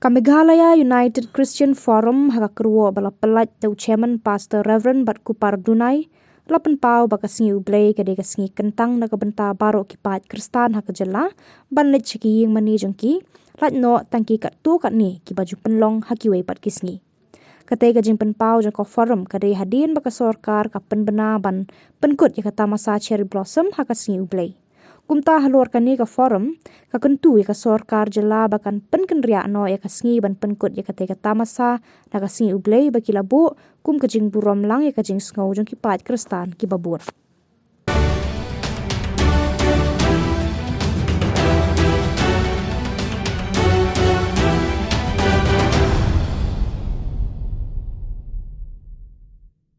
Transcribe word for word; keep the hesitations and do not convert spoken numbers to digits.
Ka Meghalaya United Christian Forum ha ka kyrwoh ba la pyllait da u Chairman Pastor Reverend Batkupar Dunai la pynpaw ba ka sngi U Blei ka dei ka sngi kyntang na ka bynta baroh ki paid Khristan ha ka jylla ban leit sha ki ïing mane jong ki, lait noh tang ki katto katne kiba ju pynlong ha kiwei pat ki sngi. Katei ka jingpynpaw jong ka Forum ka dei hadien ba ka sorkar ka pynbna ban pynkut ïa ka tamasa Cherry Blossom ha ka sngi U Blei. Kumta halor kane ka Forum ka kyntu ïa ka sorkar jylla ba kan pynkynriah noh ïa ka sngi ban pynkut ïa katei ka tamasa na ka sngi U Blei ba ki la buh kum ka jingburom lang ïa ka jingsngew jong ki paid Khristan kiba bun.